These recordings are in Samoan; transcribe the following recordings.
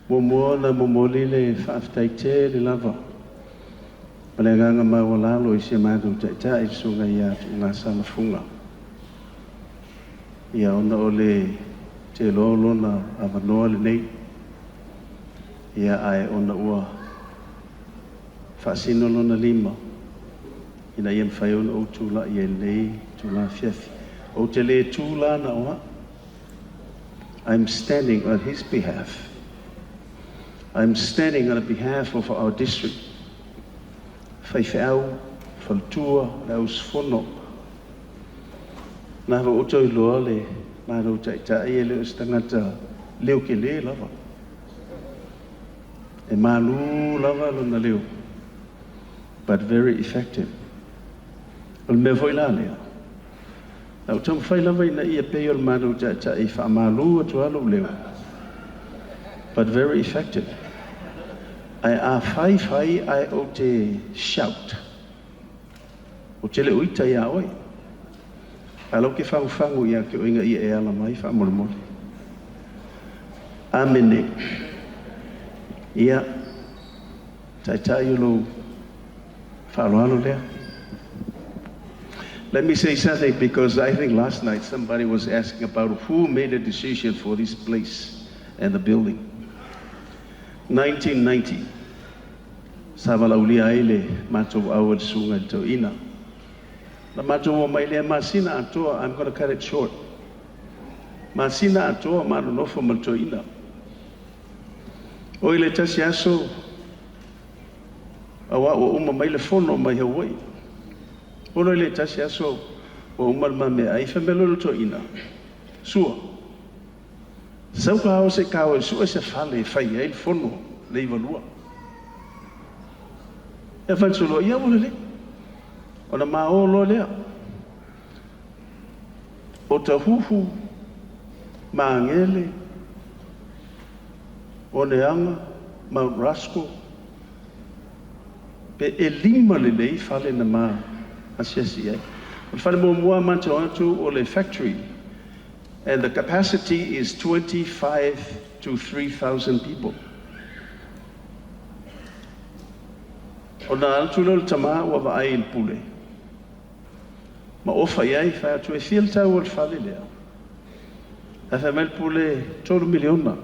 Muamua ona momoli le faafetai tele lava ma le agaga maualalo i si a matou Taitai le Susuga ia Tuigasala Fuga. Ia ona o le te iloa o lona avanoa lenei, ia ae ona ua faasino lona lima ina ia mafai ona ou tulai ai i lenei itula afiafi. Ou te le tu la na o au. I'm standing on his behalf. I'm standing on the behalf of our district. Faifeau, faletua, le auusufono. Na ua ou toe iloa le matou Taitai e le o se tagata leo tele lava. E malu lava lona leo, but very effective. O le mea foi la lea, na ou taumafai lava ina ia pei o le matou Taitai e faamalu atu lava lou leo, but very effective. Ae a fai fai ae ou te shout, ou te le o ita ia oe. Ae o la ou te fagufagu ia te oe ina ia e ala mai faamolemole. Amene. Ia, Taitai o lou faaaloalo lea. Let me say something, because I think last night somebody was asking about who made a decision for this place and the building. 1990, sa valaaulia ai le matou au e le susuga i le toeaina. Na matou o mai lea masina atoa. I'm going to cut it short. Masina atoa ma nonofo ma le toeaina. O i le tasi aso, auā ua uma mai le fono mai Hawaii. Olo i le tasi aso ua uma le ma meaai, fai mai loa le toeaina, "Sua, sau ka o se ka o e sue se fale e fai ai le fono le 92." E fai atu loa, "Ia ua lelei." Ona ma o loa lea. O Tahuhu, Magele, Oneaga, Mount Roskill, pe e 5 lelei fale na ma asiasi ai. O le fale muamua matou atu o le factory, and the capacity is 25 to 3,000 people. Ona atu lea o le tama ua vaai i le pule, ma ofa i ai, fai atu e fia le tau o le fale lea. Ae fai mai le pule, 3 miliona.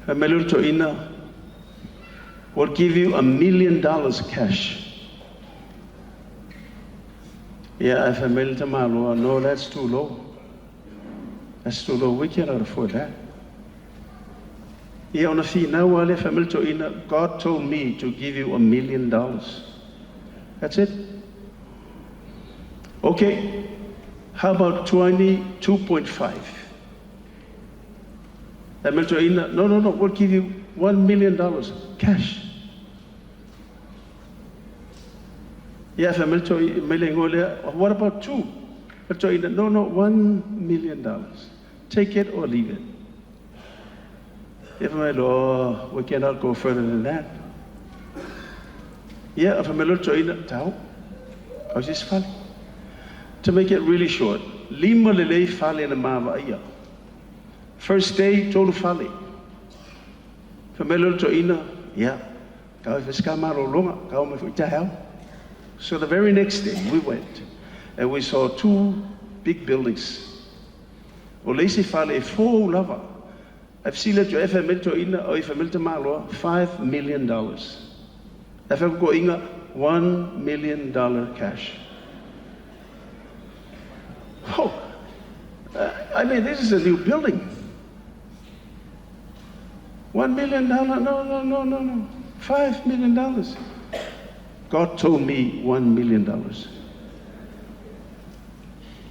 Fai mai le toeaina, "We'll give you $1 million cash." Ia, ae fai mai le tamaloa, "No, that's too low. That's too low. We cannot afford that." Ia, ona finau lava lea, fai mai le toeaina, "God told me to give you $1 million. That's it." "Okay, how about 22.5?" Fai mai le toeaina, "No, no, no, we'll give you $1 million cash." Ia, fai mai mai le igoa lea, "What about two?" Fai le toeaina, "No, no, $1 million. Take it or leave it." Ia, fai mai loa, "Oh, we cannot go further than that." Ia, fai mai loa le toeaina, "Tau, au se isi fale." To make it really short, 5 lelei fale na mavaia. First day, tolu fale. Fai mai loa le toeaina, "Ia, kau e fai se malologa, kau mai foi taeao." So the very next day, we went and we saw two big buildings. O le isi fale e fou lava. Ae fesili atu e fai mai le toeaina, o i fai mai le tamaloa, $5 million. Ae fai atu toeaina, $1 million cash. Oh, I mean, this is a new building. $1 million? No, no, no, no, no. $5 million. "God told me $1 million."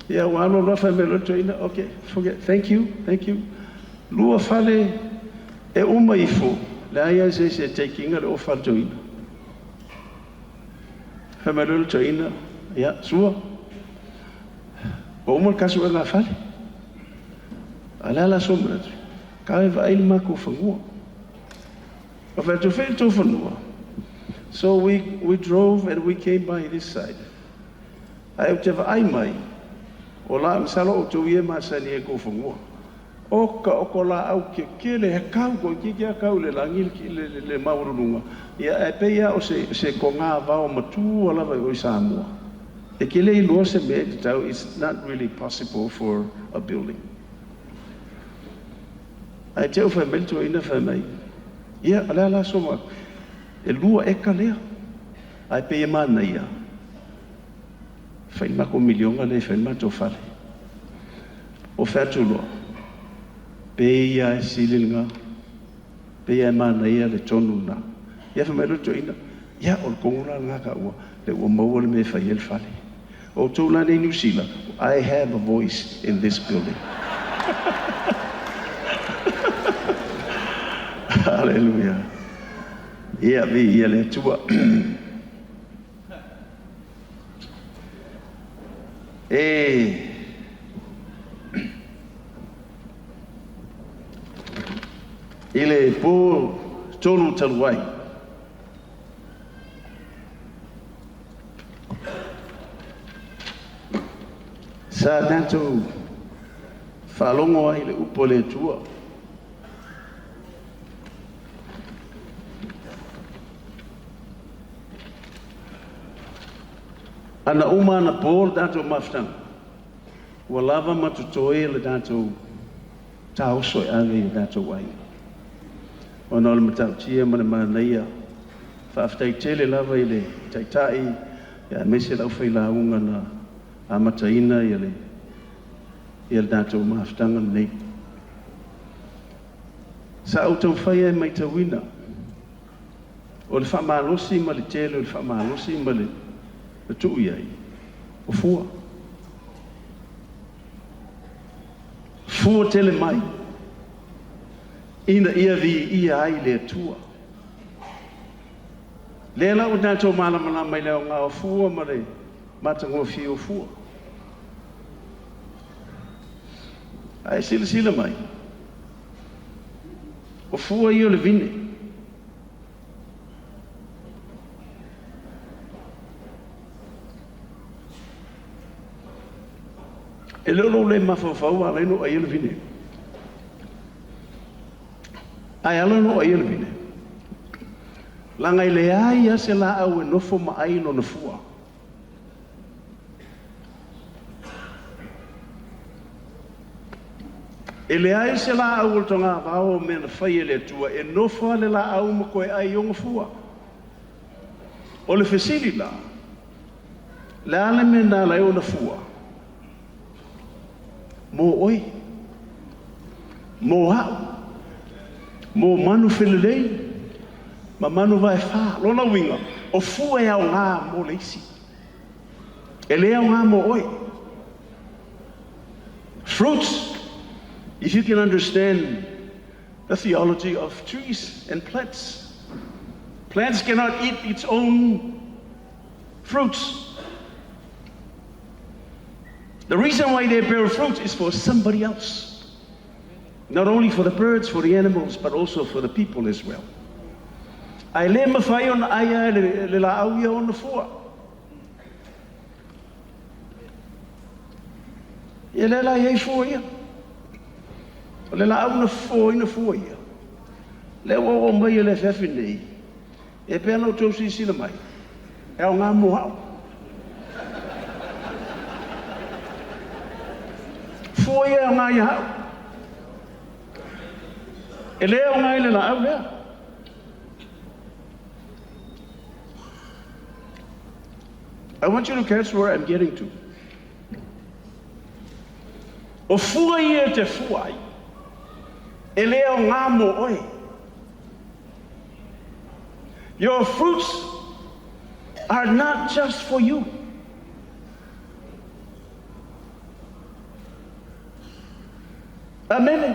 Ia, ua alo loa fai mai loa le toeaina, "Okay, forget, thank you, thank you." Lua fale e uma ifo, leai lava se isi e take ina le ofa a le toeaina. Fai mai loa le toeaina, "Ia, Sua, ua uma le kasuega fale. A le ala so manatu, ka e vaai le matou fanua." O fai atu, "Fai le tou fanua." So we drove and we came by this side. Ae ou te vaai mai, o la masalo o tou ia masani e kou fanua. O ka o ko la au ke kele he kau ko ki kia kau le langi le maualuluga ia e pei a o se kogāvao matua lava i o i Samoa. E ke le iloa se mea e tatau, it's not really possible for a building. Ae te au fai mai le toeaina fai mai, ia, o le a la so ma, e 2 eka lea. Ae pei e manaia, fai le matou miliona lea e fai le matou fale. O fai atu loa, pei lava e sili lena, pei lava e manaia le tonu lena. Ia fai mai loa le toeaina, ia o le tonu la lena taua, le ua maua le mea e fai ai le fale. O outou la nei Niu Sila, I have a voice in this building. Hallelujah. Ia, viia le Atua. E i le po 3 talu ai, sa tatou faalogo ai le upu a le Atua. Ana uma ana po le tatou mafutaga, ua lava ma totoe le tatou taoso e ave i le tatou aiga. Ona o le matautia ma le manaia, faafetai tele lava i le taitai, ia aemaise le aufailauga na amataina ia le tatou mafutaga lenei. Sa ou taumafai e matauina o le faamalosi ma le tele o le faamalosi ma le tuu i ai, o fua. Fua tele mai, ina ia viia ai le Atua. Lea la ua tatou malamalama i le aoga o fua ma le matagofie o fua. Ae silasila mai, o fua ia o le vine. E le o lou le mafaufau ala ai no ai le vine. Ae ala no ai le vine. Laga e leai a se laau e nofo ma ai lona fua. E leai se laau o le togavao o mea na fai e le Atua e nofo a le laau ma toe ai ona fua. O le fesili la, le a le mea na ala ai ona fua? Mo oe, mo au, mo manu felelei, ma manu vaefā. Lona uiga, o fua e aoga mo le isi. E le aoga mo oe. Fruits, if you can understand the theology of trees and plants. Plants cannot eat its own fruits. The reason why they bear fruits is for somebody else. Not only for the birds, for the animals, but also for the people as well. Ae le mafai ona aia le laau ia ona fua. Ia le la iai fua ia. O le laau na fofoina fua ia. Le ua oo mai e le afiafi nei, e pea na outou silasila mai, e aoga mo au. Fua ia e aoga ia au. E le aoga i le laau lea. I want you to catch where I'm getting to. O fua ia e te fua ai, e le aoga mo oe. Your fruits are not just for you. Amene.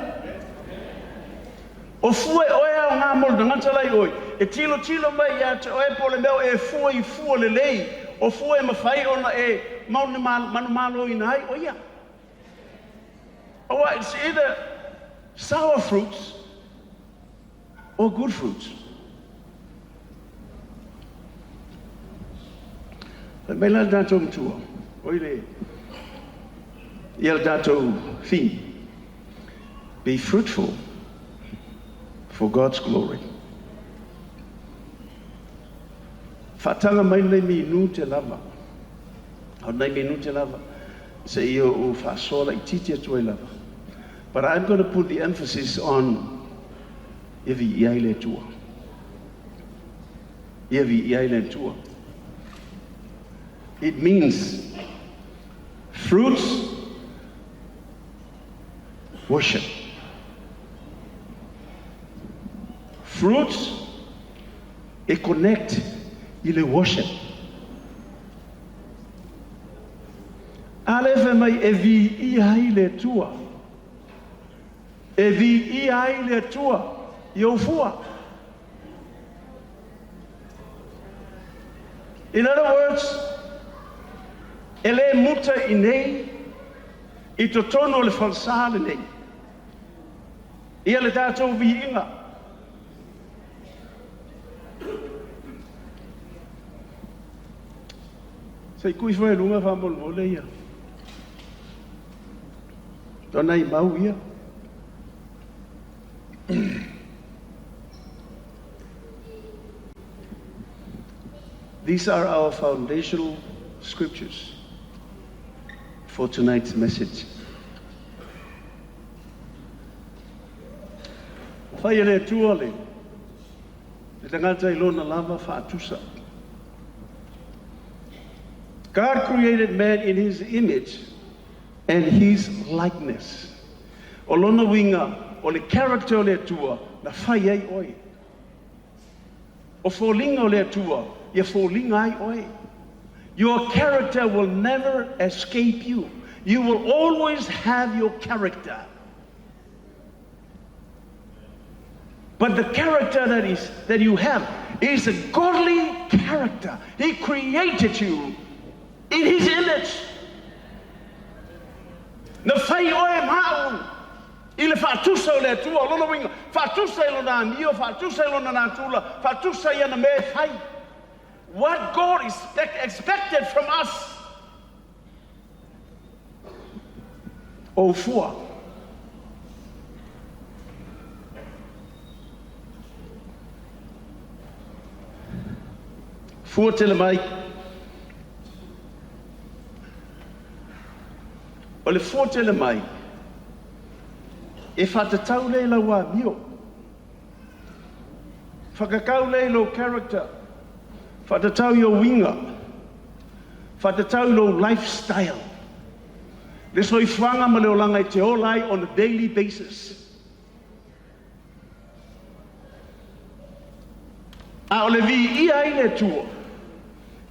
O fua e oe aoga mo le tagata lai oe. E tilo tilo mai ia te oe po le mea o e fua i fua lelei. O fua e mafai ona e manumalo ina ai o ia. Oh, it's either sour fruits or good fruits. Fai mai la le tatou matua, oi le, ia le tatou fini. Be fruitful for God's glory. Faataga mai lenei minute lava, o nai minute lava, seia ou faasoa laitiiti atu ai lava. But I'm going to put the emphasis on ia viia ai le Atua. Ia viia ai le Atua. It means fruits, worship. Fruits, e connect i le worship. A lea e fai mai e viia ai le Atua. E viia ai le Atua i ou fua. In other words, e le muta i nei i totonu o le falesa lenei ia le tatou viiga. Se i kui foi i luga faamolemole ia. O nai mau ia. These are our foundational scriptures for tonight's message. Fai e le Atua le tagata i lona lava faatusa. God created man in his image and his likeness. O lona uiga, o le character o le Atua na fai ai oe. O foliga o le Atua ia foliga ai oe. Your character will never escape you. You will always have your character. But the character that you have is a godly character. He created you in his image. Na fai oe ma au i le faatusa o le Atua, o lona uiga, faatusa i lona amio, faatusa i lona natura, faatusa i ana mea e fai. What God is expected from us. O fua. Fua tele mai. O le fua tele mai, e faatatau lea i lau amio. Whakakau lea i lou character. Faatatau i ou uiga. Faatatau i lou lifestyle. Le soifuaga ma le olaga e te ola ai on a daily basis. A o le viia ai le Atua,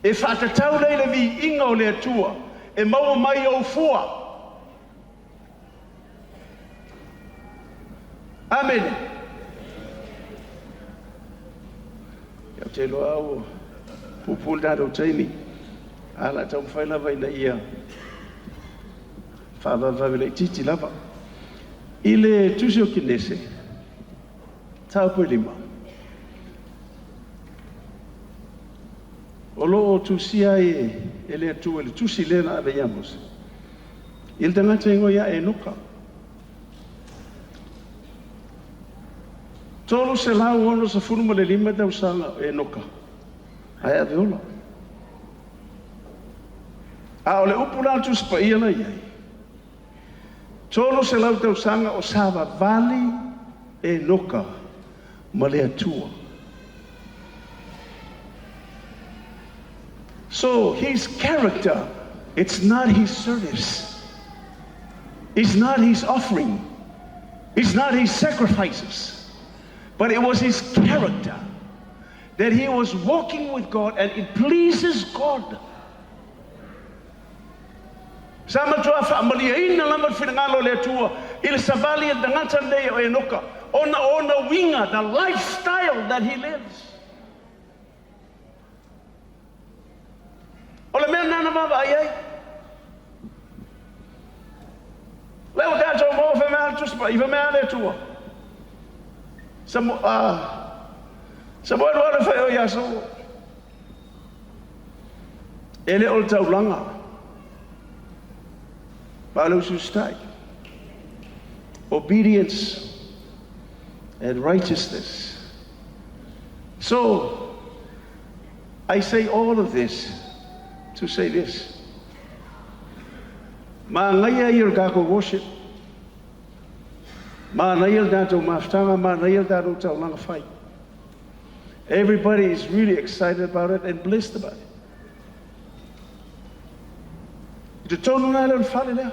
e faatatau lea i le viiga o le Atua, e maua mai i ou fua. Amene. Ia, ou te iloa ua puupuu le tatou taimi, ae o le a taumafai lava ina ia faavavevave laitiiti lava. I le Tusi o Kenese, mataupu e 5, o lo o tusia ai e le Atua i le tusi lea na ave ia Mose, i le tagata e igoa ia Enoka. 365 tausaga o Enoka ae ave ola. A o le upu la a le Tusi Paia la i ai, 300 tausaga o savavali Enoka ma le Atua. So his character, it's not his service. It's not his offering. It's not his sacrifices. But it was his character that he was walking with God and it pleases God. Sa matua faamalieina lava le finagalo o le Atua i le savali a le tagata lenei o Enoka, ona o ona uiga, the lifestyle that he lives. O le mea lena na vaavaai ai. Lea ua tatou maua fai mai a le Tusi Paia, fai mai a le Atua. Samoa alu alu fai o ia Saulo. E le o le taulaga, ma o le usi usitai. Obedience and righteousness. So, I say all of this to say this. Manaia ia o le tatou worship. Manaia le tatou mafutaga, manaia le tatou taulaga fai. Everybody is really excited about it and blessed about it. I totonu la lea o le fale lea.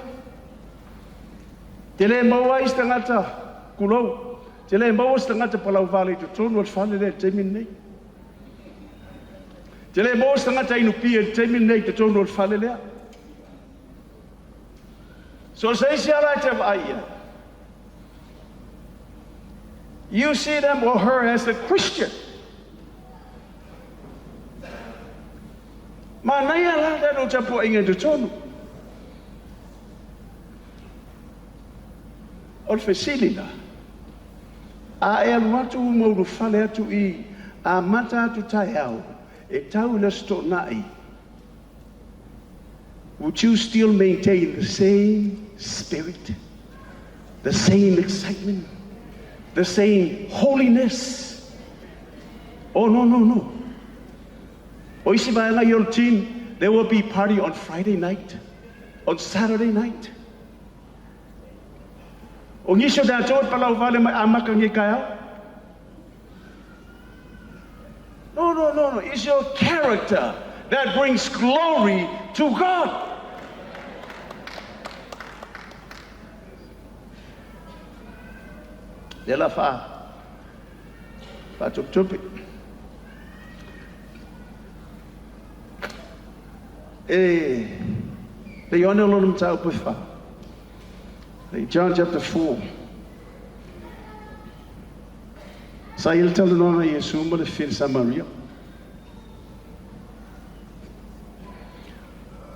Te le maua ai se tagata tulou. Te le maua se tagata palauvale i totonu o le fale lea i le taimi lenei. Te le maua se tagata inu pia i le taimi lenei i totonu o le fale lea. So se isi ala e te vaai i ai. You see them or her as a Christian. Manaia la tatou tapuaiga i totonu. O le fesili la, a e alu atu ma ulufale atu i amata atu taeao e tau i le Aso Toonai, would you still maintain the same spirit, the same excitement, the same holiness? Oh, no, no, no. O isi vaega ia o le team, there will be party on Friday night, on Saturday night. O nisi o tatou e palauvale mai amata nei taeao. No, no, no, no. It's your character that brings glory to God. Lea la faa faatupitupi. E le Ioane o lona mataupu e fa. John chapter 4. Sa i ai le talanoaga a Iesu ma le fili Samaria.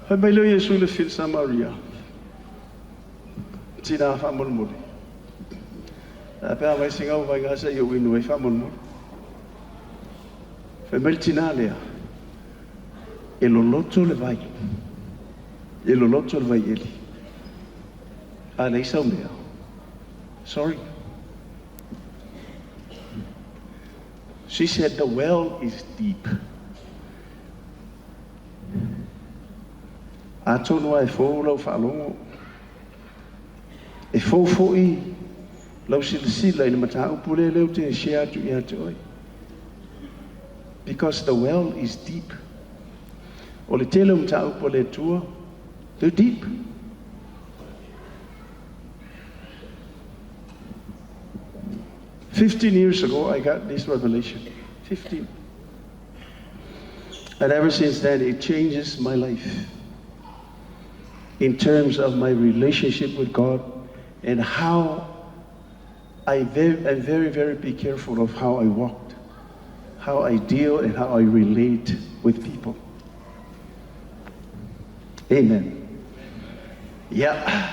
Fai mai lea o Iesu i le fili Samaria, Tina faamolemole. A pe a mai se gau vai sa i ou inu ai faamolemole. Fai mai le tina lea, E loloto le vai. E loloto le vai eli. A leai sau mea. Sorry. She said, The well is deep. Atonu lava e fou lau faalogo, e fou foi lau silasila i le mataupu lea lea ou te share atu ia te oe. Because the well is deep. O le tele o mataupu a le Atua, they're deep. 15 years ago, I got this revelation. 15. And ever since then, it changes my life in terms of my relationship with God and how I very, I'm very, very be careful of how I walked, how I deal, and how I relate with people. Amen. Yeah.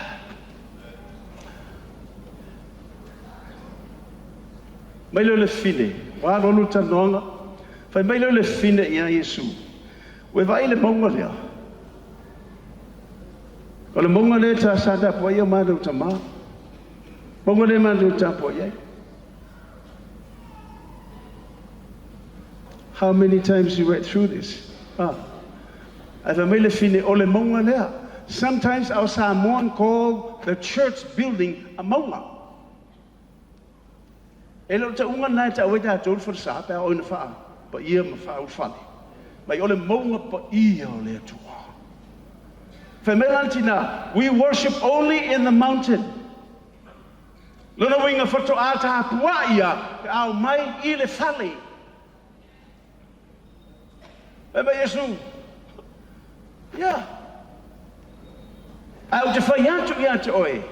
Mai lea o le fine, ua alualu le talanoaga, fai mai lea o le fine ia Iesu, Ua e vaai i le mauga lea? O le mauga lea ta sa tapuai ai o matou tama. Mauga lea matou tapuai ai. How many times you read through this? Ah. Ae fai mai le fine, o le mauga lea. Sometimes our Samoan call the church building a mauga. E le o le tauga lena e tau ai tatou le falesa pe a oo ina faapaia ma faaulufale mai, o le mauga paia o le Atua. Fai mai la le tina, We worship only in the mountain. Lona uiga faatoa tapuai ia pe a omai i le fale. Fai mai Iesu, Ia, ae ou te fai atu ia te oe,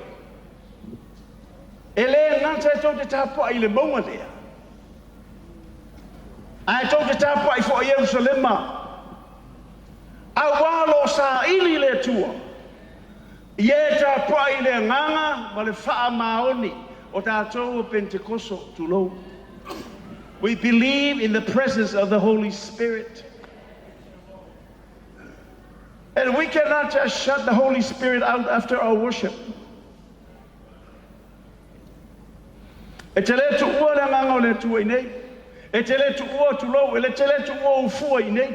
e le gata e tou te tapuai i le mauga lea, ae tou te tapuai foi i Ierusalema, auā lo saili le Atua i e tapuai i le agaga ma le faamaoni o tatou o Penetekoso, tulou. We believe in the presence of the Holy Spirit. And we cannot just shut the Holy Spirit out after our worship. E te le tuua le agaga o le Atua i inei. E te le tuua tulou, e te le tuua ou fua i inei.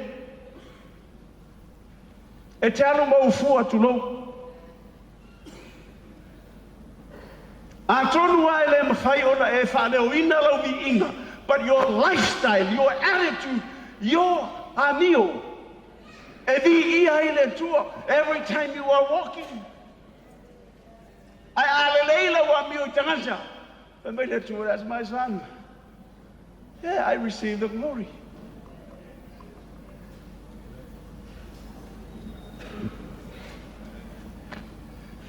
E te alu ma ou fua tulou. Atonu lava e le mafai ona e faaleoina lau viiga, but your lifestyle, your attitude, your amio, e viia ai le Atua every time you are walking. Ae a lelei lau amio i tagata, fai mai le Atua, "That's my son. Yeah, I receive the glory."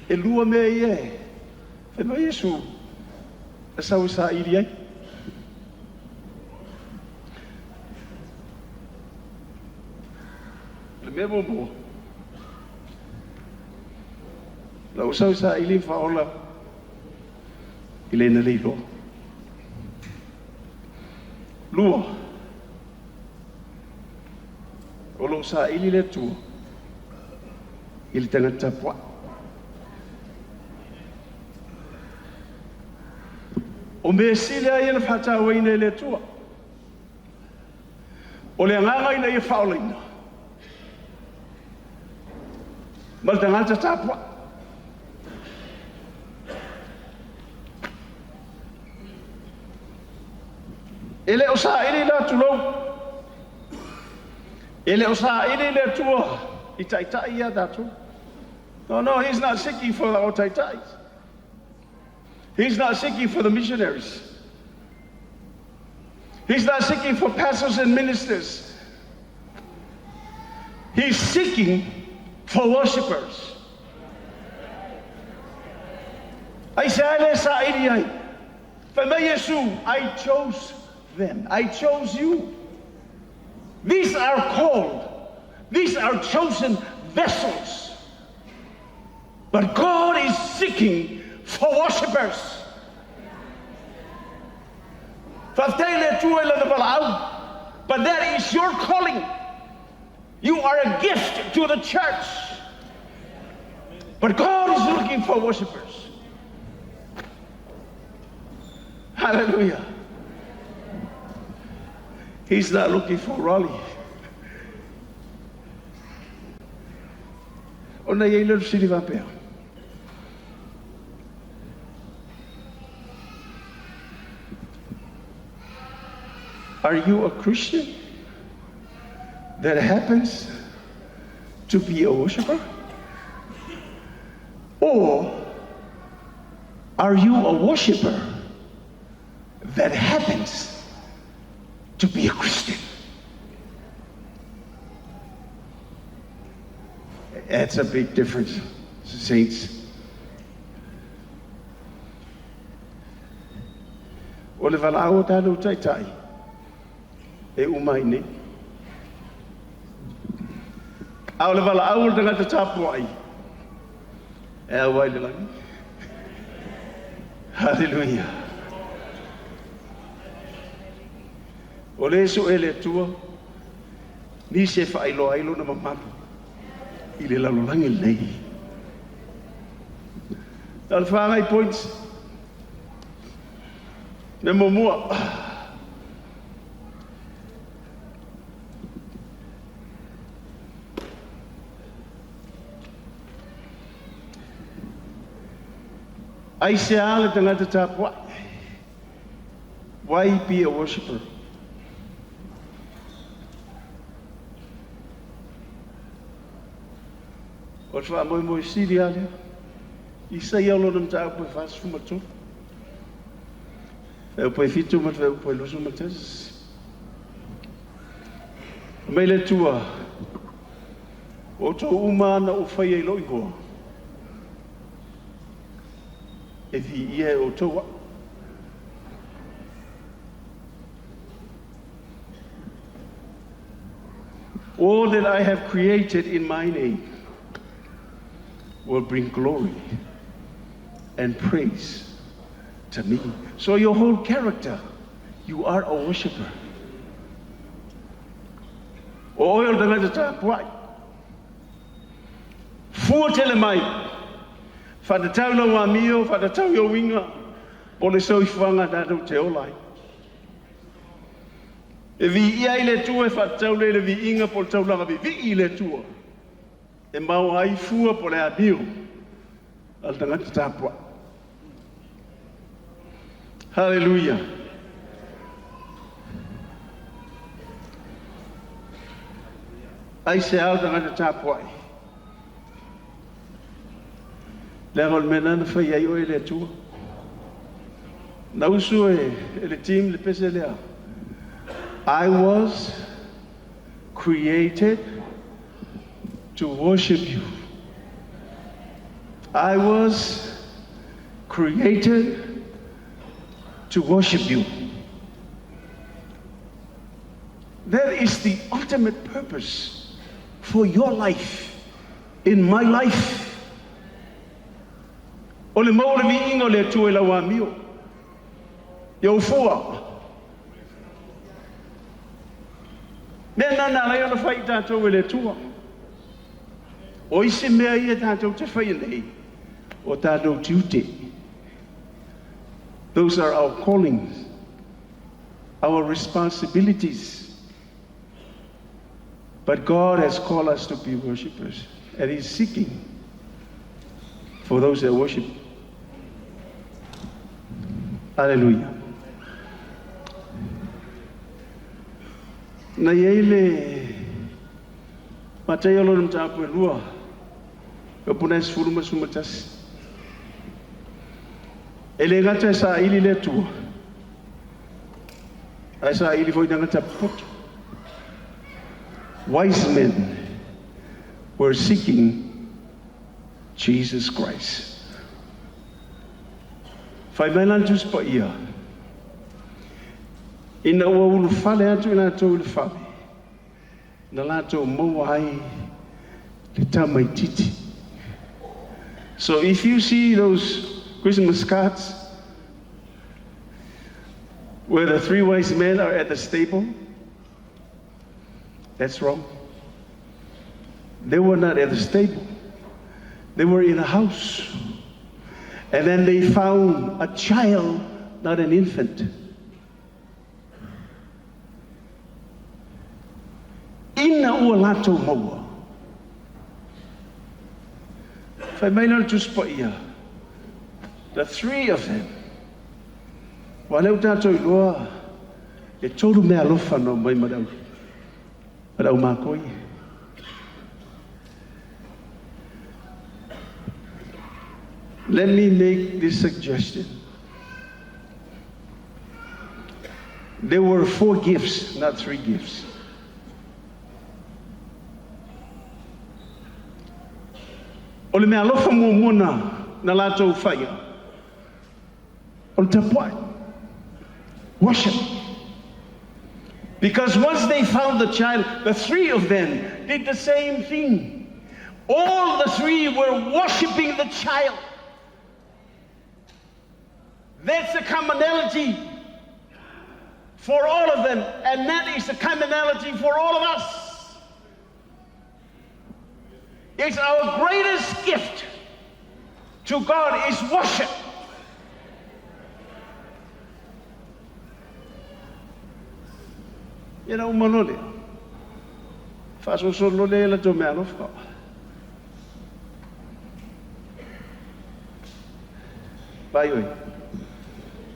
E lua mea ia e fai mai Iesu e sau e saili ai. Le mea muamua, na ou sau e saili ma faaola i le na le iloa. Lua, o lo o saili le Atua i le tagata tapuai. O mea sili lava ia na faatauaina e le Atua. O le agaga ina ia faaolaina ma le tagata tapuai. E le o saili la tulou. E le o saili le Atua i taitai ia tatou. No, no, he's not seeking for our taitais. He's not seeking for the missionaries. He's not seeking for pastors and ministers. He's seeking for worshipers. Aisea le saili ai? Fai mai Iesu, "I chose them. I chose you." These are called. These are chosen vessels. But God is seeking for worshipers. Faafetai le Atua i lana valaau. But that is your calling. You are a gift to the church. But God is looking for worshipers. Hallelujah. He's not looking for Raleigh. Ona i ai le fesili faapea. Are you a Christian that happens to be a worshiper? Or are you a worshiper that happens to be a Christian? That's a big difference, saints. O le valaau o tatou taitai e uma ai nei. A o le valaau o le tagata tapuai e auai le lagi. Hallelujah. O le sue le Atua, nisi e faailoa ai lona mamalu i le lalolagi lenei. Na o le 4 nai points. Me muamua. Aisea le tagata tapuai? Why be a worshiper? O le faamoemoe sili lava lea. Isaia o lona mataupu e 43. Fuaiupu e 7 ma le fuaiupu e 21. Mai le Atua, o outou uma na ou faia i lou igoa, e viia e outou au. All that I have created in my name will bring glory and praise to me. So your whole character, you are a worshiper. O oe o le tagata tapuai. Fua tele mai. Whakatau lau amio, whakatau i o winga. Po o le soifuaga tatou te ola ai. E viia ai le Atua e faatatau lea i le viiga po o le taulaga vivii i le Atua. E maua ai fua po o le amio a le tagata tapuai. Hallelujah. Aisea le tagata tapuai? Leaga o le mea lena na fai ai oe e le Atua. Na usu e le team le pese lea. I was created to worship you. I was created to worship you. That is the ultimate purpose for your life, in my life. O le maua o le viiga o le Atua i lau amio. I ou fua. Mea lena na ala ai ona fai tatou e le Atua. O isi mea ia tatou te faia nei, o tatou tiute. Those are our callings, our responsibilities. But God has called us to be worshipers, and He's seeking for those that worship. Hallelujah. Na i ai le Mataio lona mataupu e lua, e upu na e 10 ma 11. E le gata e saili le Atua, ae saili foi tagata popoto. Wise men were seeking Jesus Christ. Fai mai la le Tusi Paia. Ina ua ulufale atu i latou i le fale, na latou maua ai le tamaititi. So if you see those Christmas cards where the three wise men are at the stable, that's wrong. They were not at the stable. They were in a house. And then they found a child, not an infant. Ina ua latou maua. Fai mai la le Tusi Paia. The three of them. Ua leu tatou iloa e tolu mea alofa na aumai ma le au makoi. Let me make this suggestion. There were four gifts, not three gifts. O le mea alofa muamua na latou faia, o le tapuai. Worship. Because once they found the child, the three of them did the same thing. All the three were worshiping the child. That's the commonality for all of them, and that is the commonality for all of us. It's our greatest gift to God is worship. Ia na uma loa lea. Faasolosolo loa lea i latou mea alofa. By the way,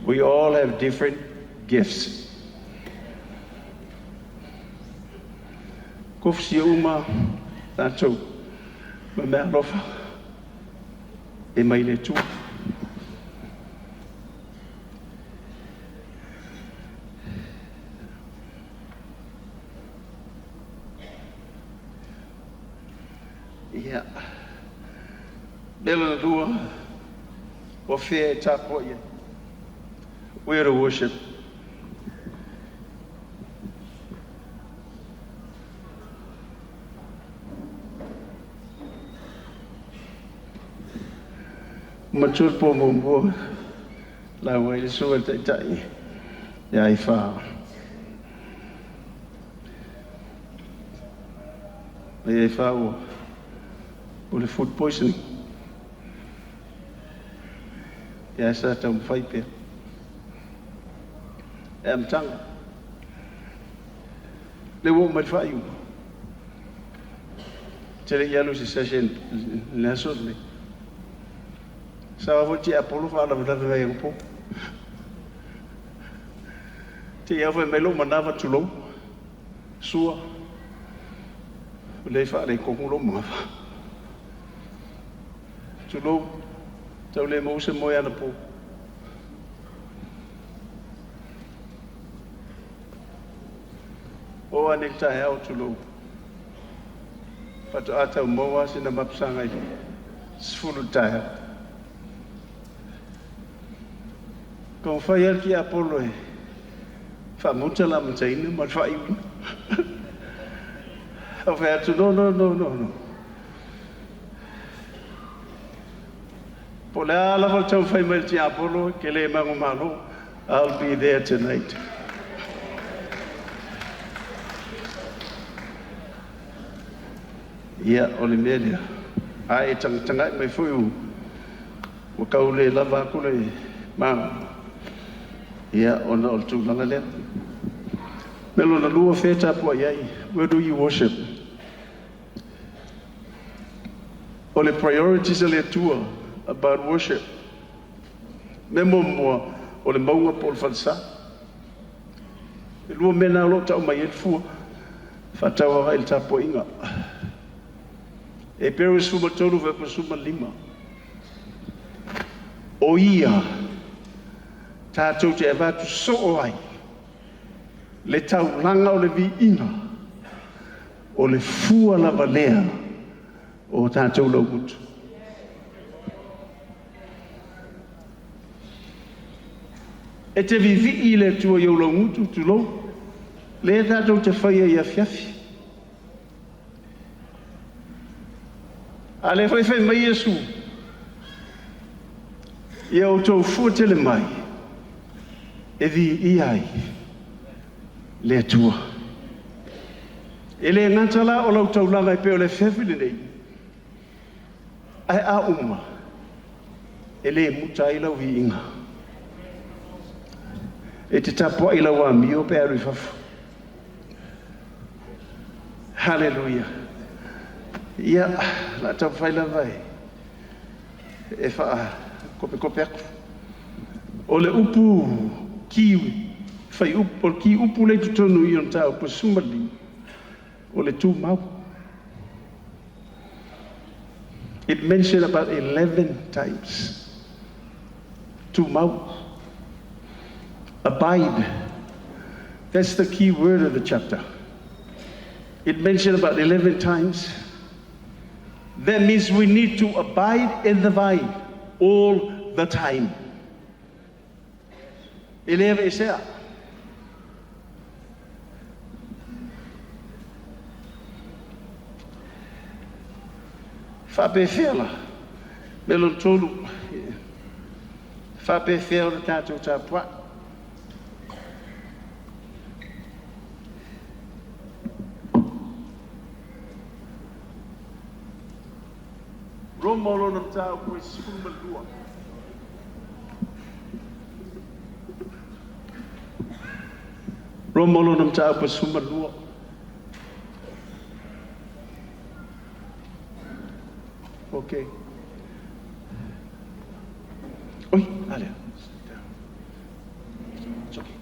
we all have different gifts. Kofisia uma tatou ma mea alofa e mai le Atua. Ia. Mea lona lua, o fea e tapuai ai. Where to worship. Matua le po muamua, lauga ai le susuga i le Taitai ia Aifā. Mai Aifā ua o le food poisoning. Ia sa taumafai pea. E amataga. Le ua oo mai le faaiuga. Te le i alu i se session i le aso lenei. Sa foi tiapolo faalavelave mai anapo. Te i au fai mai lou manava, tulou, sua, o lea e faaletonu lou manava. Tulou, tau le maua se moe anapo. O ane i le taeao, tulou, faatoa tau maua sina mapusaga i le 10 i le taeao. Taumafai lava le tiapolo e faamuta le amataina ma le faaiuina. Ou fai atu, no, no, no, no, no. Po o le a lava le taumafai mai le tiapolo, ke le manumalo, I'll be there tonight. Ia, o le mea lea. A e tagatagai mai foi ua tau le lava atu le magu. Ia, ona o le tulaga lea. Mea lona lua, fea tapuai ai? Where do you worship? O le priorities a le Atua about worship. Mea muamua, o le mauga po o le falesa. E lua mea na o lo o tau mai ai le fua faatau agai i le tapuaiga. Hebero 13 fuaiupu 15. O ia tatou te avatu soo ai le taulaga o le viiga o le fua lava lea o tatou laugutu. E te vivii i le Atua i ou laugutu, tulou, lea tatou te faia i afiafi. A lea foi fai mai Iesu, ia outou fua tele mai, e viia ai le Atua. E le gata la o lau taulaga e pei o le afiafi lenei, ae a uma, e le muta ai lau viiga. E te tapuai lau amio pe alu i fafo. Hallelujah. Ia, la taumafai lava e faakopekope atu. O le upu ki, fai upu, o le ki upu le i totonu i o mataupu 15, o le tumau. It mentioned about 11 times. Tumau. Abide. That's the key word of the chapter. It mentioned about 11 times. That means we need to abide in the vine all the time. E le aveesea. Faapefea la. Mea lona tolu. Faapefea o le tatou tapuai. Roma o lona mataupu e 12. Roma o lona mataupu e 12. Okay. Oi, ale. It's okay.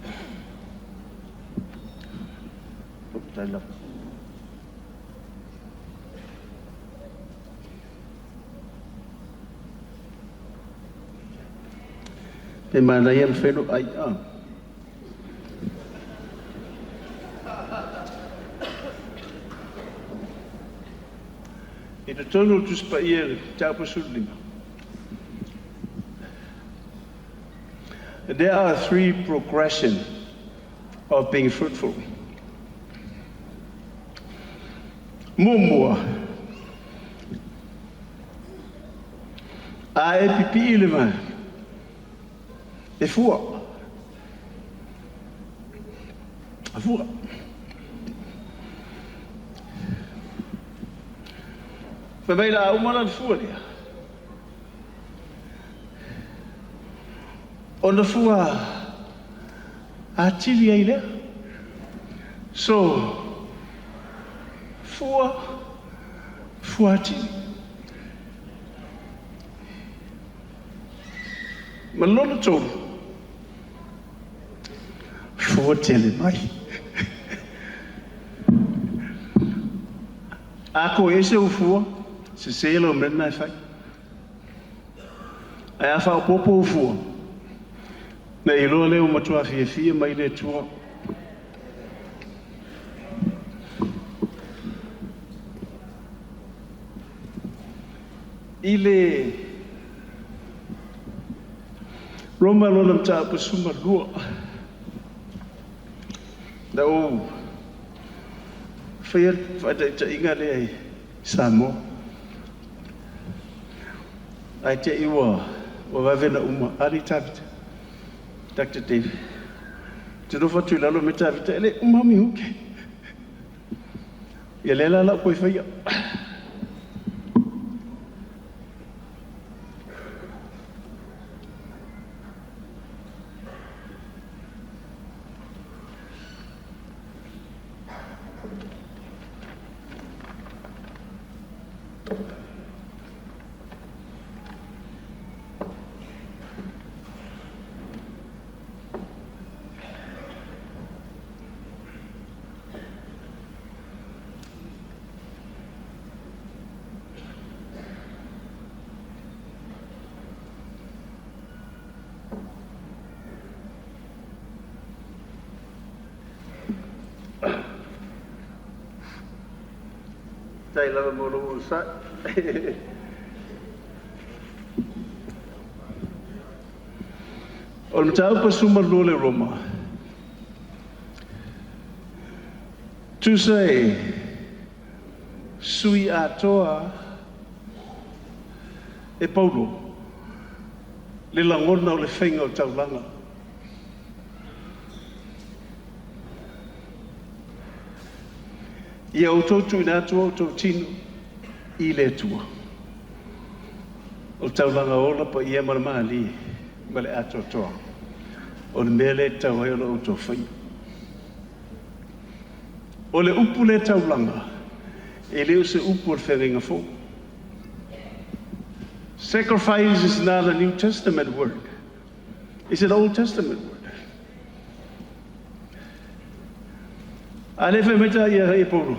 Oh, I love it. Pe manaia ma whelo ai a. I totonu o Tusi Paia le mataupu 15. There are three progression of being fruitful. Muamua, a e pipii le vao, e fua. A fua. Fai mai la a uma la le fua lea. Ona fua Atili ai lea. So, fua, fua atili. Ma lona tolu, fua tele mai. A ko ese ou fua, sese lau mea lena e fai. Ae a faaopoopo ou fua, ona e iloa lea ua matua fiafia mai le Atua. I le Roma lona mataupu 12, na ou faia le faataitaiga lea i Samoa, ae te i ua vave ona uma. Ali Tavita, Dr. David, te nofo atu i lalo me Tavita, e le uma minute. Ia lea la lau koe faia. Tai lava mo lou onosai. O le mataupu 12 le Roma, tusa e sui atoa e Paulo le lagona o le faiga o taulaga. Ia outou tuuina atu o outou tino i le Atua. O le taulaga ola paia ma le malie ma le atoatoa. O le mea lea e tatau ai ona outou faia. O le upu lea taulaga, e le o se upu o le feagaiga fou. Sacrifice is not a New Testament word. It's an Old Testament word. A le fai mai ta ia e Paulo.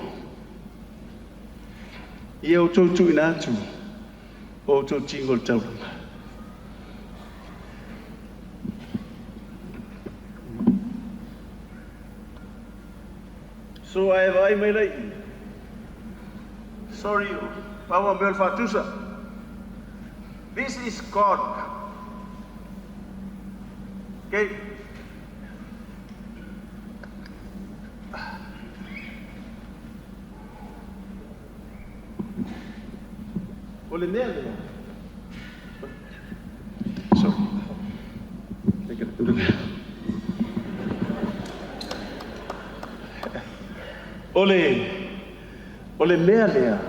Ia outou tuuina atu o outou tino i le taulaga. So ae vaai mai lai. Sorry, paua mea o le faatusa. This is God. Okay. O le mea lea. Sorry. Take it. O le mea lea,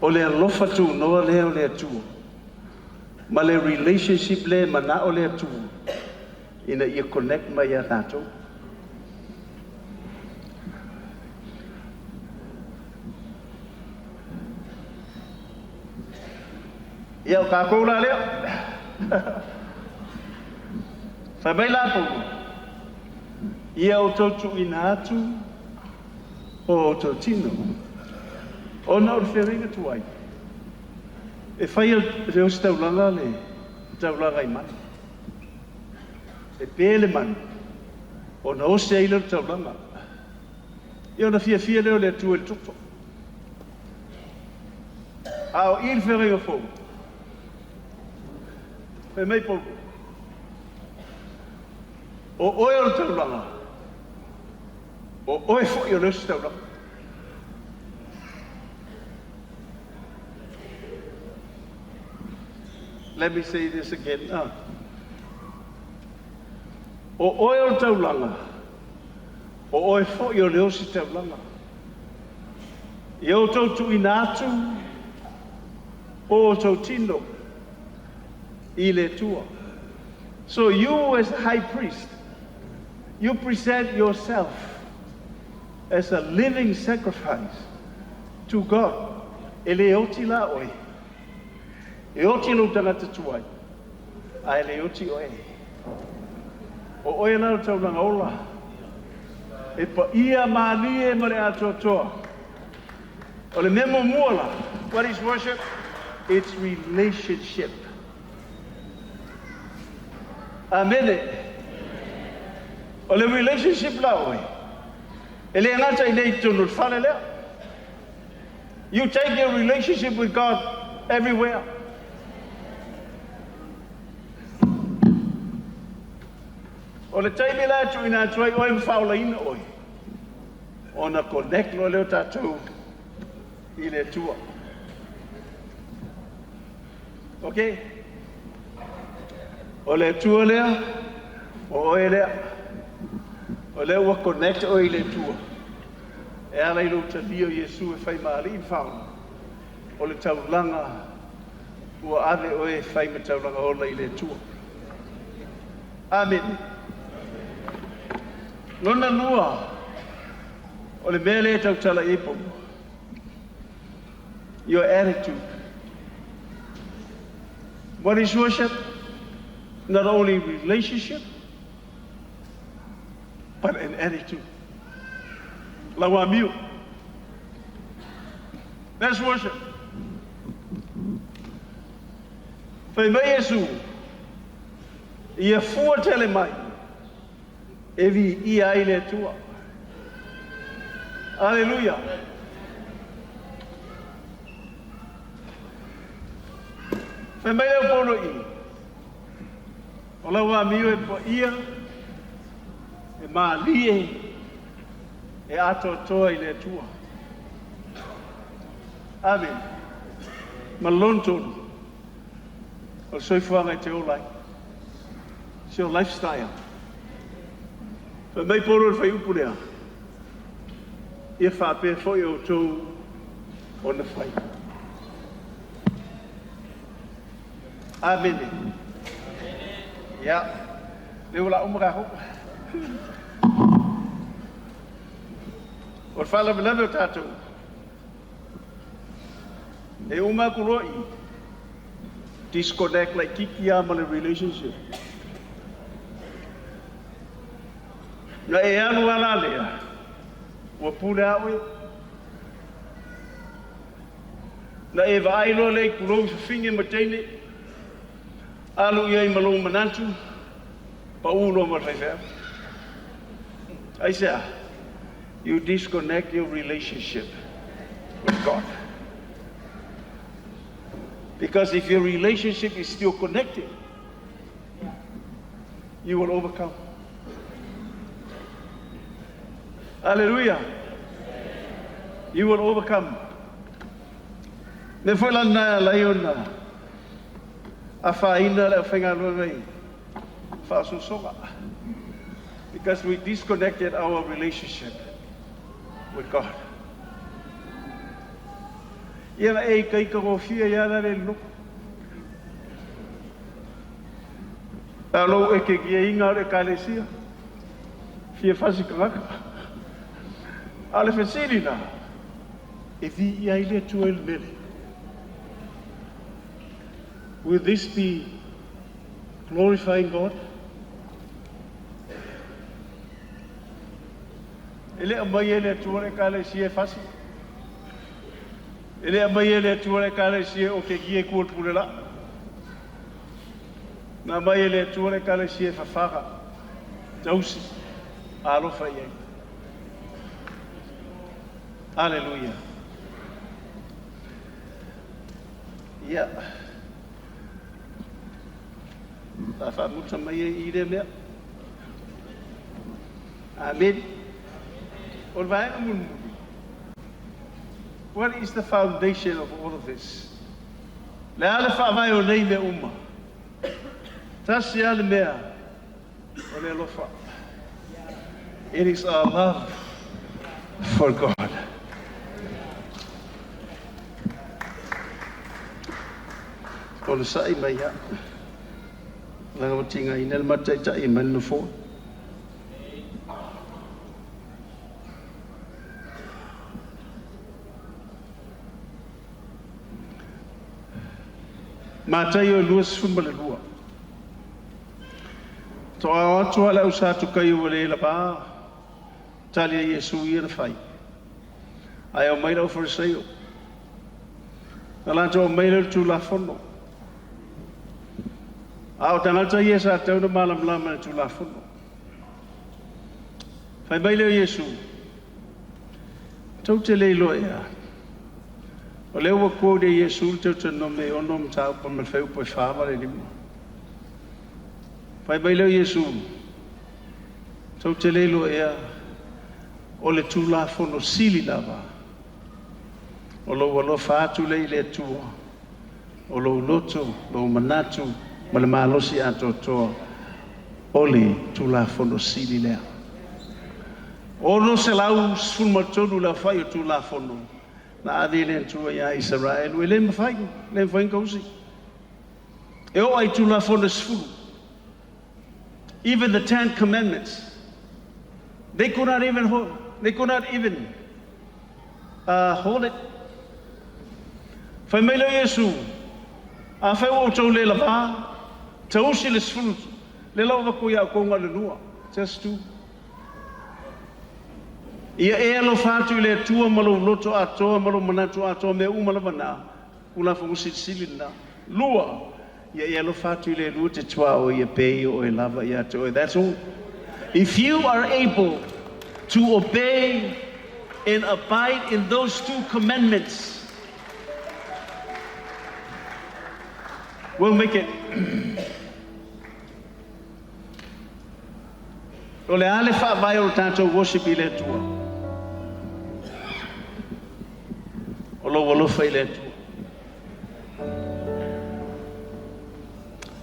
o le alofa tunoa lea o le Atua, ma le relationship le manao le Atua, ina ia connect mai ia tatou. Ia o kākou la lea. Fai mai la Paulo, ia outou tuuina atu o outou tino, ona o le feagaiga tuai. E fai le ositaulaga le taulaga i manu. E pe le manu, ona ose ai lea o le taulaga. Ia ona fiafia lea o le Atua i le toto. A o i le feagaiga fou, fai mai Paulo, o oe o le taulaga, o oe foi o le ositaulaga. Let me say this again. O oe o le taulaga, o oe foi o le ositaulaga. Ia outou tuuina atu o outou tino i le Atua. So you as the high priest, You present yourself as a living sacrifice to God. E le oti la oe. E oti lou tagata tuai. Ae le oti oe. O oe la o le taulaga ola. E paia malie ma le atoatoa. O le mea muamua la. What is worship? It's relationship. Amene. O le relationship la oe. E le gata i nei tonu le fale lea. You take your relationship with God everywhere. O le taimi la e tuuina atu ai oe ma faaolaina oe, ona connect loa lea o tatou i le Atua. Ok? O le Atua lea, o oe lea. O lea ua connect oe i le Atua. E ala i lou talia o Iesu e fai ma Alii ma Faaola, o le taulaga ua ave oe e fai ma taulaga ola i le Atua. Amene. Lona lua, o le mea lea e tautala i ai Paulo. Your attitude. What is worship? Not only relationship, but an attitude. Lau amio. That's worship. Fai mai Iesu, ia fua tele mai, e viia ai le Atua. Aleluia. Fai mai lea o Paulo i, o lau amio e paia, e malie, e atoatoa i le Atua. Amene. Ma lona tolu, o le soifuaga e te ola ai. It's your lifestyle. Fai mai Paulo i le fuaiupu lea, ia faapea foi outou ona fai. Amene. Ia, lea ua uma tatou. O le faalavelave o tatou, e uma atu loa i, disconnect laitiiti lava ma le relationship. Na e alu lava la lea, ua pule lava oe. Na e vaai loa lea i pulou i fafine ma teine, alu i ai ma lou manatu, pau loa ma le faifeau. Aisea? You disconnect your relationship with God. Because if your relationship is still connected, you will overcome. Hallelujah. You will overcome. Le foi la lena e ala ai ona afaina le aufaigaluega i faaosoosoga. Because we disconnected our relationship with God. Ia na e ikaika gofie ai lava la le loto. A lou ekekiaiga o le Ekalesia, fia fasi tagata. A o le fesili la, e viia ai le Atua i le mea lea? Will this be glorifying God? E le aumaia e le Atua le Ekalesia e fasi. E le aumaia e le Atua le Ekalesia e okekia i tua o le pule laa. Na aumai e le Atua le Ekalesia e fafaga, tausi, alofa i ai. Aleluia. Ia. Sa faamuta mai ai i lea mea. Amene. O le vaega mulimuli. What is the foundation of all of this? Le a le faavae o nei mea uma? Tasi lava le mea, o le alofa. It is our love for God. Onosai mai ia. Leaga ua tigaina le mataitai mai le nofoa. Mataio 22. To'a o atu a le au Satukaio ua le lavā tali a Iesu ia na fai. Ae omai le Aufarisaio. Na latou aumaia lea o le Tulafono. A o tagata ia sa tatau ona malamalama i le Tulafono. Fai mai lea o Iesu, tou te le iloa ea, o lea ua quote e Iesu le Deuteronome e 6 mataupu ma le fuaiupu e 4 ma le 5. Fai mai lea o Iesu, tou te le iloa ea, o le Tulafono sili lava, o lou alofa atu lea i le Atua, o lou loto, lou manatu, ma le malosi atoatoa, o le Tulafono sili lea. 613 le aofai o Tulafono na ave i le Atua ia Isaraelu, e le mafai, le mafai ona tausi. E oo i Tulafono 10. Even the 10 Commandments, they could not even hold, they could not even hold it. Fai mai lea o Iesu, afai ua outou le lavā, tausi le 10, le lau avatu ia outou na o le 2, just two. Ia e alofa atu i le Atua ma lou loto atoa ma lou manatu atoa, mea uma lava na, Tulafono silisili lena. 2, ia e alofa atu i le alua te tuaoi ia pei o oe lava ia te oe. That's all. If you are able to obey and abide in those two commandments, we'll make it. O le a le faavae o le tatou worship i le Atua? O lou alofa i le Atua.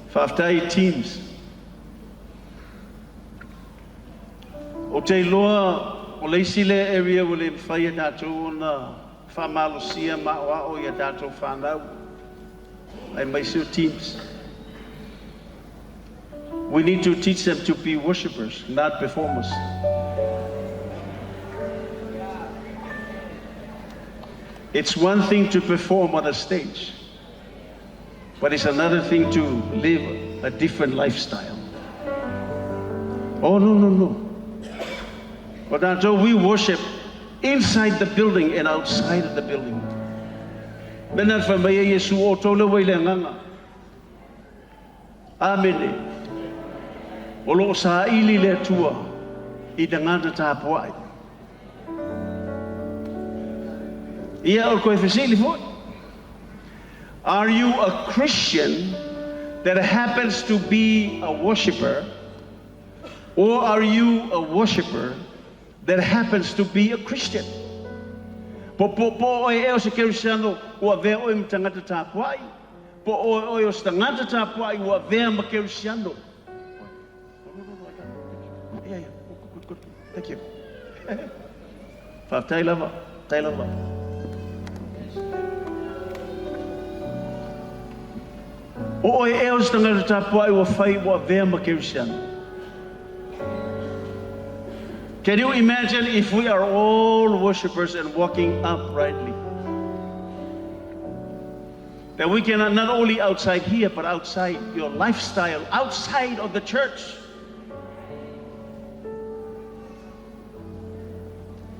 Faafetai i teams. Ou te iloa o le isi lea area ua le mafai e tatou ona faamalosia ma aoao ia tatou whanau aemaise o teams. We need to teach them to be worshipers, not performers. It's one thing to perform on a stage, but it's another thing to live a different lifestyle. Oh, no, no, no. But until we worship inside the building and outside of the building. Mena fai mai e Iesu o tō le wai le nganga. Amene. O lo o sa ili le Atua i tagata tapuai. Ia o koe fesili foi. Are you a Christian that happens to be a worshiper, or are you a worshiper that happens to be a Christian? Po po po oe e o se Kerisiano ua avea oe ma tagata tapuai, po oe oe o se tagata tapuai ua avea ma Kerisiano. Yeah, yeah. Good, good, good. Thank you. Faafetai lava, faafetai lava. O oe ea o se tagata tapuai ua fai ua avea ma Kerisiano? Can you imagine if we are all worshippers and walking uprightly? That we cannot not only outside here, but outside your lifestyle, outside of the church.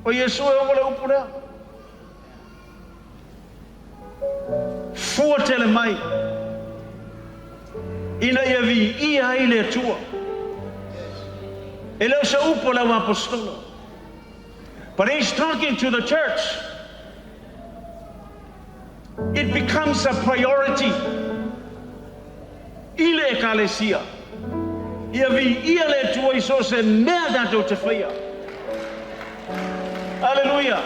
O Iesu e o le upu lea. Fua tele mai. Ina ia viia ai le Atua. E le o se upu a le auapostola. But he's talking to the church. It becomes a priority i le Ekalesia. Ia viia le Atua i so o se mea tatou te faia. Aleluia!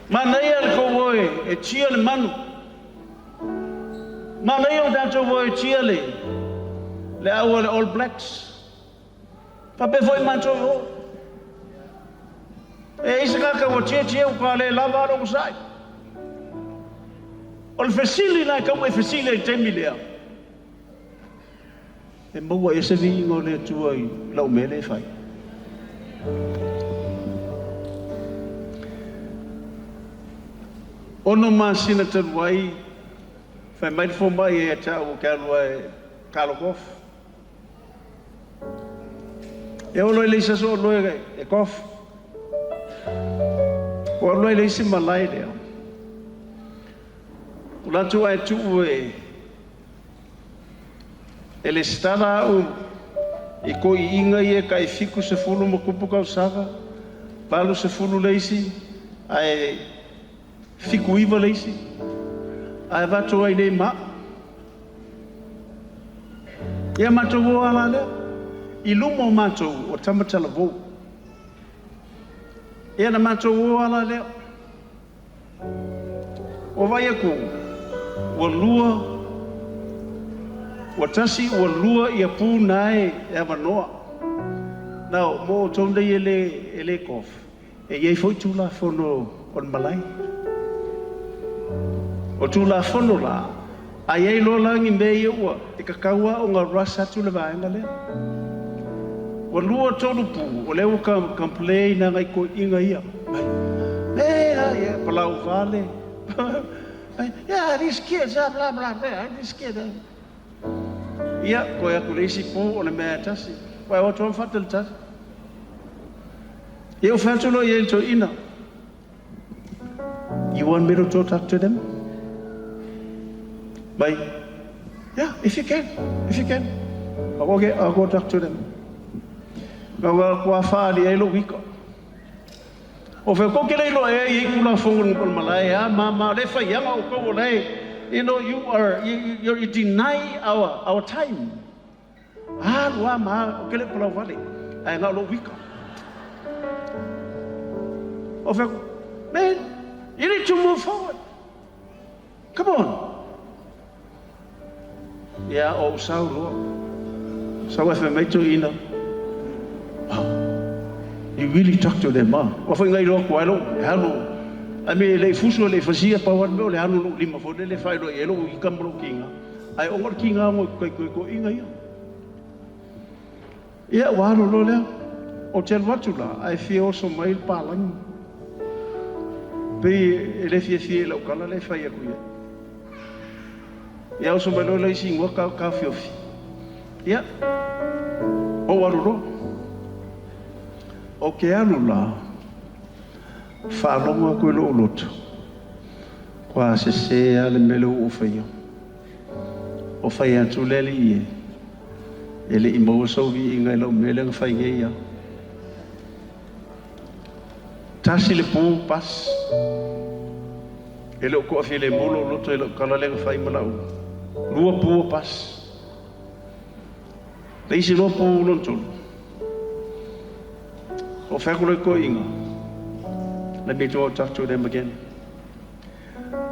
Manaia le tou oe e tia le manu. Manaia le tatou oe e tia le le au a le All Blacks. Faapea foi matou i o. E i ai se tagata ua tietie ua le lava a le onosai. O le fesili la e tatau ona e fesili ai i le taimi lea, e maua ea se viiga o le Atua i lau mea lea e fai? 6 masina talu ai, fai mai le fomai ia te au ou te alu e taalo golf. E oo loa i le isi aso o loa e golf. Ua alu ai le isi malae lea. O latou ae tuu e le stala au i toeaiina ia e tai 70+ tausaga, 80 le isi, ae 79 le isi, ae avatu ai nei ma au. Ia matou o lava la lea. I luma o matou o tama talavou. Ia na matou o lava la lea. Ua vaai atu, ua lua, ua tasi ua lua ia pu na e avanoa. Na mo outou nei e le golf, e i ai foi tulafono o le malae. O tulafono la, a i ai loa la ni mea ia ua e tatau lava ona rush atu le vaega lea. Ua lua tolu pu, o lea ua complain lava nai toeaiina ia. Mai, e palau vale. Yeah, these kids, blah, blah, blah, these kids. Ia, toe atu le isi pu o le mea e tasi. Ua o atu ma faatalitali. Ia o fai atu loa i ai le toeaina. "You want me to go talk to them?" Mai, "Yeah, if you can, if you can." "Okay, I'll go talk to them." Na ua kua whaali ai lo wika. O fai ko ke lei lo e i kula fongo o malae a ma ma le fai anga o ko le you are you, you, you deny our time. Ah, lua ma o ke le pala wale. Ai nga lo wika. O fai, "Man, you need to move forward. Come on." Ia, o sau loa. Sau e fai mai toeaina. "Wow, you really talk to them, ah." Ua fai ngai loa ku ai lo, alu. I mean, le fusu le fasia pa wan me o le alu lo lima fo le fai lo e lo i ka mo kinga. Ai o ngor kinga mo kai ko ko inga ia. Ia ua alu loa lea. O te alu atu la, ai fia oso mai le palangi. Pe e le fia fia i lau kala le fai aku ia. Ia oso mai loa le isi ngua ka fiofi. Ia, o alu loa. O ke alu la, faalogo aku i lou loto. Kua se se a le mele o faia. O fai atu le li e. E le i maua sau viiga i lau mele nga fai nei ia. Tasi le pu pas. E le o koa file molo loto e lau kala le nga fai malau. Lua pu pas. Le isi loa pu lona tolu. O fai ko le ko inga. "Let me go talk to them again."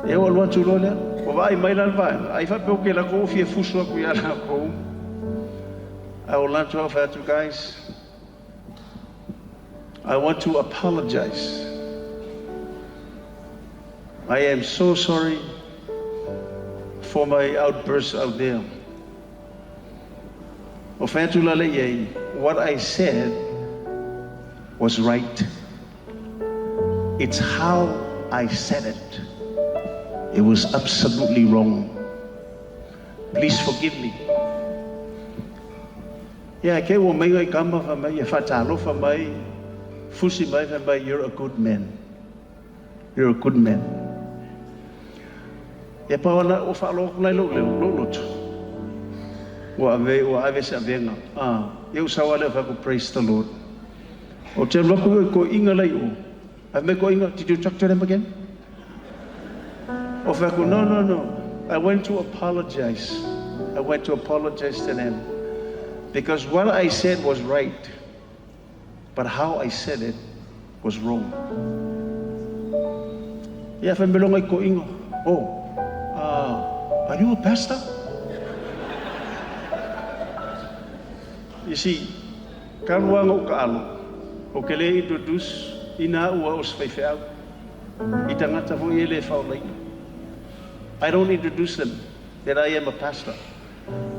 E o alu atu loa lea. O vaai mai la le vaega. Ai faapea o ke la ko fia fusu aku ia la ko. I will not to atu, "Guys, I want to apologize. I am so sorry for my outburst out there." O fai atu la le iai, "What I said was right. It's how I said it. It was absolutely wrong. Please forgive me." Yeah, ke ua mai ngai kama fa mai, e whatalofa mai, fusi mai fa mai, "You're a good man. You're a good man." E pa ona o whaaloku lai lo leo, lo loto. Ua ave, ua ave se avenga. Ah, eu sawa leo whaku, "Praise the Lord." O te ruaku e ko inga lai o. Ai me ko inga, "Did you talk to them again?" O whaku, "No, no, no. I went to apologize. I went to apologize to them. Because what I said was right, but how I said it was wrong." Ia whai melonga i ko inga. "Oh, are you a pastor?" You see, ka luanga o ka alo, o ke le introduce ina ua o se whaiwheau. I tangata fo i le whaolaina. I don't introduce them that I am a pastor.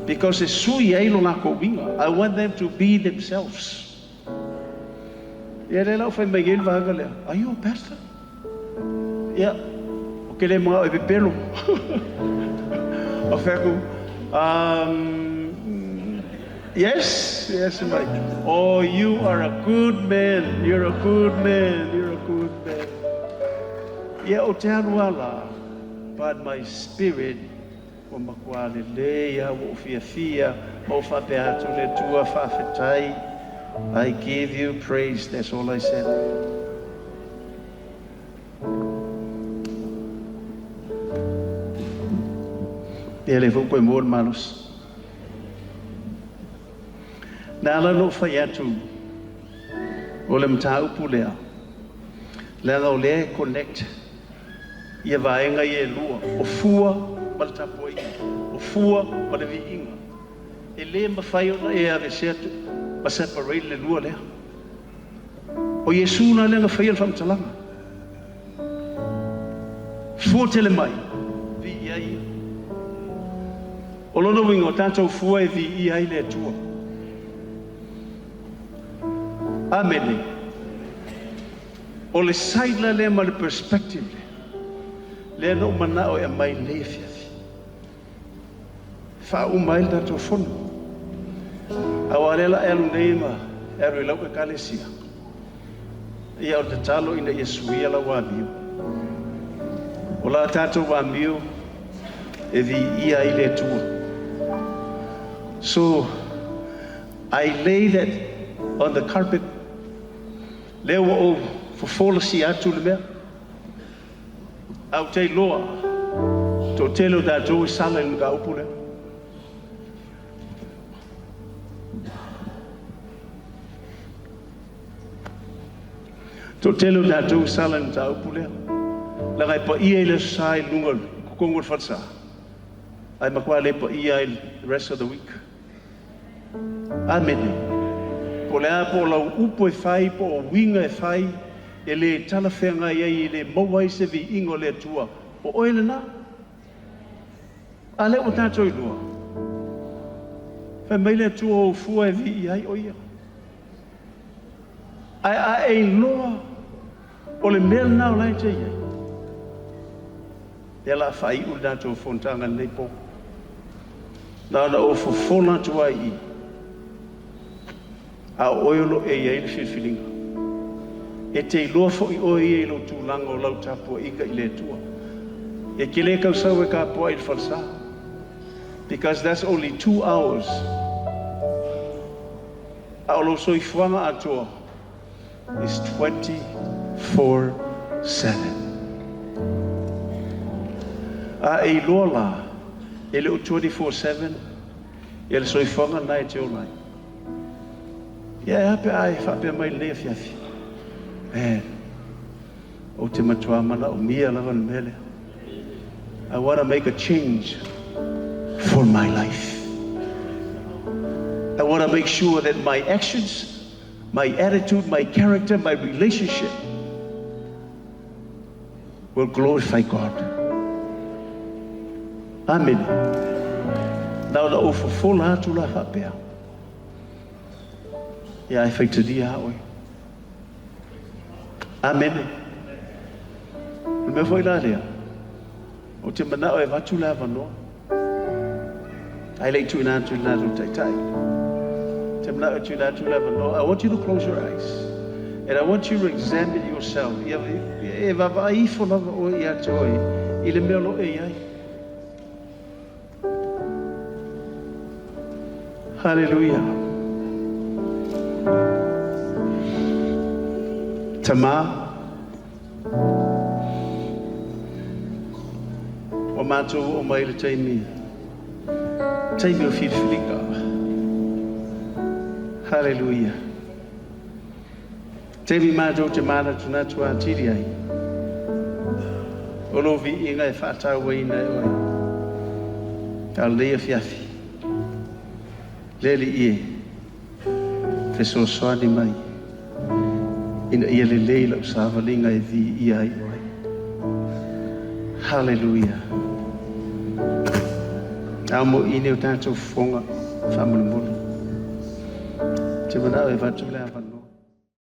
Because e sui ai lo lako winga. I want them to be themselves. Ia le lau whai mai gel vaga lea. "Are you a pastor?" Ia, o te le manao e pepelo. Ou fai atu, yes, yes, mai. Oh, you are a good man, you're a good man, you're a good man. Ia ou te alu ala, but my spirit ua matua lelei lava, ua ou fiafia, ma ou faapea atu, Le Atua faafetai. I give you praise, that's all I said. Ia lea foi ua toe maua le malosi. Na ala ona ou fai atu o le mataupu lea, leaga o lea e connect ia vaega ia e lua, o fua ma le tapuaiga, o fua ma le viiga. E le mafai ona e aveesea ma separate le lua lea. O Iesu la lea na faia le faamatalaga. Fua tele mai, viia ai ia. O lona uiga, o tatou fua e viia ai le Atua. Amene. O le side la lea ma le perspective lea, lea na ou manao e aumai i lenei afiafi. E faauma ai le tatou fono. Aua o lea o le a e alu nei ma e alu i lau ekalesia. Ia o le tatalo ina ia suia lau amio. O la tatou amio e viia ai le Atua. So, I lay that on the carpet. Lea ua ou fofolasia atu le mea. Ae ou te iloa, toatele o tatou e sala i le mataupu lea. Toatele o tatou e sala i le mataupu lea. Leaga e paia i le Aso Sa i luga i totonu o le falesa, ae matua le paia ai the rest of the week. Amene. Po o le a po o lau upu e fai, po o uiga e fai, e le talafeagai ai, e le maua ai se viiga o le Atua, o oe lena. A lea ua tatou iloa, fai mai le Atua o ou fua e viia ai o ia. Ae a e iloa o le mea lena o la e te i ai, lea o le a faaiu le tatou fonotaga i lenei po. Na ona ou fofola atu ai i i, a o oe o lo o e i ai le filifiliga. E te iloa foi oe ia i lou tulaga o lau tapuaiga i le Atua. E te le tau sau e tapuai i le falesa, because that's only 2 hours. A o lou soifuaga atoa is 24/7. A e iloa la, e le o 24/7 ia le soifuaga lena e te ola ai. Ia e a pe a e faapea mai i lenei afiafi. Man, ou te matua manaomia lava le mea lea. I want to make a change for my life. I want to make sure that my actions, my attitude, my character, my relationship will glorify God. Amen. Na ona ou fofola atu la faapea. Ia e faitalia a oe. Amene. O le mea foi la lea, ou te manao e avatu le avanoa. Ae le i tuuina atu i le latou taitai. Te manao e tuuina atu le avanoa. I want you to close your eyes. And I want you to examine yourself. Ia e vaavaai ifo lava oe ia te oe i le mea o lo o e i ai. Haleluia. Tama, ua matou oo mai i le taimi, taimi o filifiliga. Haleluia. Taimi matou te manatunatu atili ai, o lou viiga e faatauaina e oe. A o lenei afiafi, le Alii e, fesoasoani mai ina ia lelei lau savaliga e viia ai oe. Haleluia. Ao mo i nei o tatou fofoga faamolemole. Te manao e avatu le avanoa.